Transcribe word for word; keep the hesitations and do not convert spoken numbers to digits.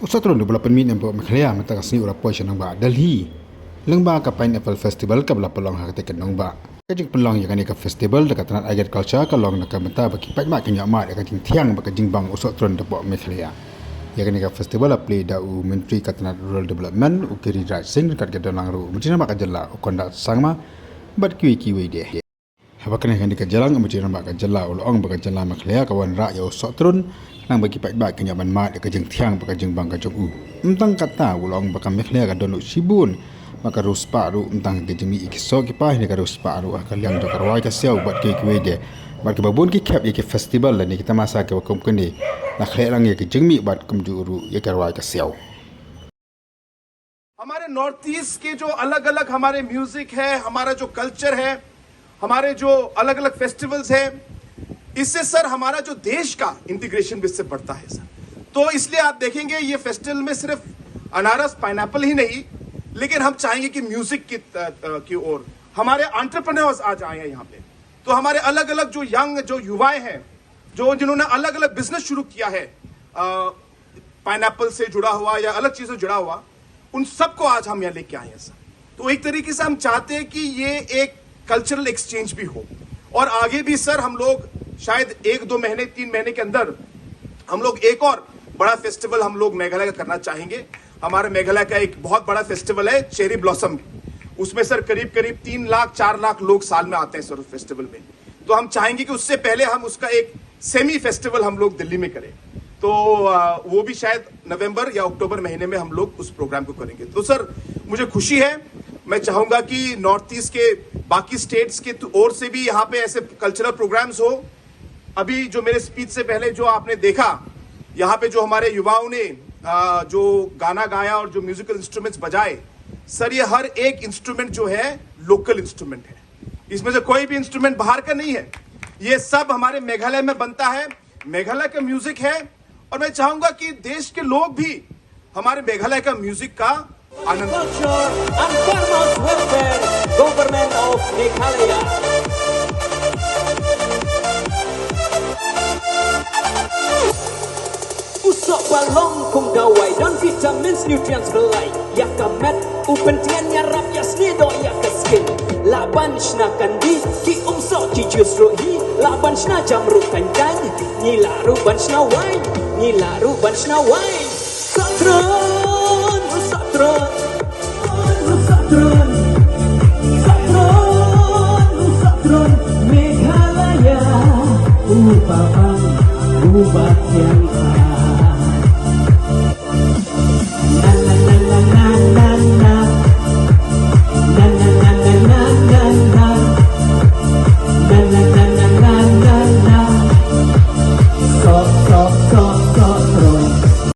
U Sohtrun uba la pynmih na Meghalaya mynta ka sngi u la poi sha nongbah Delhi lyngba ka Pineapple Festival kaba la pynlong ha katei ka nongbah. Ka jingpynlong ïa kane ka festival da ka tnat Agriculture ka long na ka bynta ba ki paidbah kin ïoh mad ïa ka jingthiang bad ka jingbang u sohtrun hapoh Meghalaya. Ïa kane ka festival la plie da u Myntri ka tnat Rural Development u Giriraj Singh ryngkat ka don lang ruh u Myntri Rangbah ka jylla u Conrad Sangma bad kiwei kiwei de. Haba kane kane ka jylla, u Myntri Rangbah ka jylla u la ong ba ka jylla Meghalaya ka wanrah ïa u sohtrun khnang ba ki paidbah kin ïoh ban mad ïa ka jingthiang bad ka jingbang ka jong u. Ym tang katta, u la ong ba ka Meghalaya ka don ruh shibun ba ka riewspah ruh, ym tang ka jingmih ïa ki soh ki pah, ne ka riewspah ruh ha ka liang jong ka rwai ka siaw bad kiwei kiwei de. Bad kiba bun ki khep ïa ki festival lane ki tamasa kiba kum kane, la khleh lang ïa ka jingmih bad kumjuh ruh ïa ka rwai ka siaw. हमारे नॉर्थ ईस्ट के जो अलग अलग हमारे म्यूजिक है, हमारा जो कल्चर है, हमारे जो अलग अलग फेस्टिवल्स है, इससे सर हमारा जो देश का इंटीग्रेशन भी इससे बढ़ता है सर। तो इसलिए आप देखेंगे ये फेस्टिवल में सिर्फ अनारस पाइनएप्पल ही नहीं, लेकिन हम चाहेंगे कि म्यूजिक की, अ, अ, की ओर हमारे एंटरप्रेन्योर्स आ जाएं यहाँ पे। तो हमारे अलग अलग जो यंग जो युवाएं हैं, जो जिन्होंने अलग अलग बिजनेस शुरू किया है, पाइनएप्पल से जुड़ा हुआ या अलग चीज से जुड़ा हुआ, उन सबको आज हम यहाँ लेके आए हैं सर। तो एक तरीके से हम चाहते हैं कि ये एक कल्चरल एक्सचेंज भी हो और आगे भी सर हम लोग शायद एक दो महीने तीन महीने के अंदर हम लोग एक और बड़ा फेस्टिवल हम लोग मेघालय का करना चाहेंगे। हमारे मेघालय का एक बहुत बड़ा फेस्टिवल है चेरी ब्लॉसम, उसमें सर करीब करीब तीन लाख चार लाख लोग साल में आते हैं सर उस फेस्टिवल में। तो हम चाहेंगे कि उससे पहले हम उसका एक सेमी फेस्टिवल हम लोग दिल्ली में करें। तो आ, वो भी शायद नवंबर या अक्टूबर महीने में हम लोग उस प्रोग्राम को करेंगे। तो सर, मुझे खुशी है, मैं चाहूंगा कि नॉर्थ ईस्ट के बाकी स्टेट्स के तो ओर से भी यहाँ पे ऐसे कल्चरल प्रोग्राम्स हो। अभी जो मेरे स्पीच से पहले जो आपने देखा, यहाँ पे जो हमारे युवाओं ने आ, जो गाना गाया और जो म्यूजिकल इंस्ट्रूमेंट्स बजाए, सर, ये हर एक इंस्ट्रूमेंट जो है लोकल इंस्ट्रूमेंट है। इसमें से कोई भी इंस्ट्रूमेंट बाहर का नहीं है। ये सब हमारे मेघालय में बनता है, मेघालय का म्यूजिक है। और मैं चाहूंगा कि देश के लोग भी हमारे मेघालय का म्यूजिक का आनंद लें। Culture and Farmers Welfare, Government of Meghalaya. U soh ba long kum dawai, don vitamins, nutrients, blei ïa ka met, u pyntngen ïarap ïasniew doh ïa ka skin. Lah ban shna kandi, ki umsoh ki juice ruh hi. Lah ban shna jam ruh tang tang, ngi lah ruh ban shna wine. Ngi lah ruh ban shna wine. Sohtrun, sohtrun, sohtrun, sohtrun, sohtrun Meghalaya. U ba bang, u ba thiang.